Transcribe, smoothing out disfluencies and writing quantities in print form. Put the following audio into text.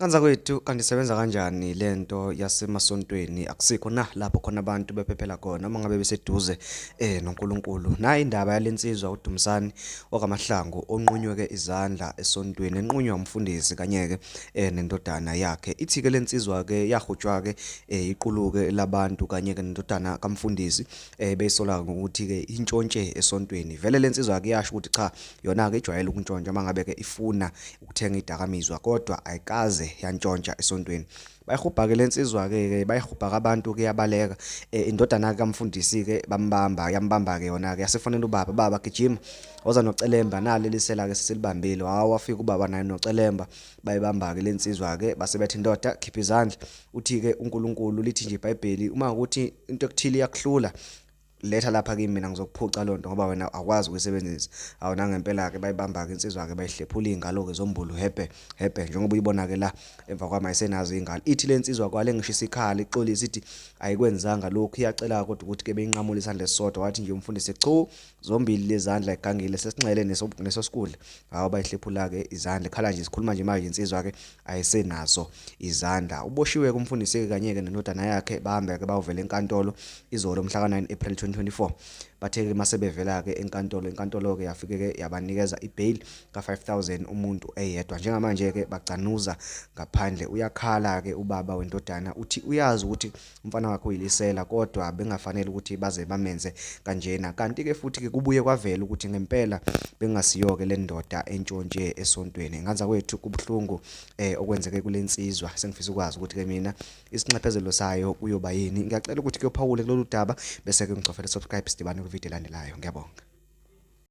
Nganzakwethu kanti isebenza kanjani lento yasemasontweni akusikho na lapho khona abantu bephephela khona uma ngabe beseduze eh noNkulunkulu. Nayi indaba yalensizwa uDumsani wakaMahlangu onqunywe-ke izandla esontweni enqunywa umfundisi kanye-ke eh nendodana yakhe. Ithi-ke lensizwa-ke yahutshwa-ke eh iquluke labantu kanye-ke nendodana kamfundisi eh beyisola ngokuthi-ke intshontshe esontweni. Vele lensizwa-ke yasho ukuthi cha yona-ke ijwayele ukuntshontsha uma ngabe-ke ifuna ukuthenga idakamizwa kodwa ayikaze yantshontsha esontweni. Bayihubha-ke le nsizwa-ke ke bayihubha-ke abantu-ke yabaleka. Eh, indodana kamfundisi-ke bambamba yambamba-ke yona-ke yasefonela ubaba, baba gijima woza nocelemba nali lisela-ke sesilibambile. Hawu wafika ubaba naye nocelemba bayibamba-ke le nsizwa-ke base bethi ndoda khipha izandla. Uthi-ke uNkulunkulu lithi nje iBhayibheli uma ukuthi into ekuthile iyakuhlula letha lapha kimi mina ngizokuphuca lonto ngoba wena awukwazi ukuyisebenzisa. Awu nangempela-ke bayibamba-ke insizwa-ke bayihlephula iy'ngalo-ke zombulu hebhe hebhe njengoba uyibona-ke la emva kwami ayisenazo iy'ngalo. Ithi le nsizwa kwale ngisho isikhala ixolise ithi ayikwenzanga lokhu iyacela kodwa ukuthi-ke beyinqamule isandla esisodwa wathi nje umfundisi chu zombili lezandla igangile sesinxele neso sikudla. Hawu bayihlephula-ke izandla ikhala nje sikhuluma nje manje insizwa-ke ayisenazo izandla. Uboshiwe-ke umfundisi-ke kanye-ke nendodana yakhe bahamba-ke bayovela enkantolo izolo mhla ka-9 April 2024. Bathe-ke uma sebevela-ke enkantolo, inkantolo-ke yafike-ke yabanikeza i-bail ka-5000 umuntu eyedwa. Njengamanje-ke bagcanuza ngaphandle. Uyakhala-ke ubaba wendodana uthi uyazi ukuthi umfana wakhe uyilisela kodwa bengafanele ukuthi baze bamenze kanjena. Kanti-ke futhi-ke kubuye kwavela ukuthi ngempela bengasiyo-ke le ndoda entshontshe esontweni. Nganzakwethu kubuhlungu eh okwenzeke kule nsizwa. Sengifisa ukwazi ukuthi-ke mina isinxephezelo sayo kuyoba yini. Ngiyacela ukuthi ke uphawule kulolu daba bese-ke ngicofele subscribe sidibane kwividiyo elandelayo. Ngiyabonga.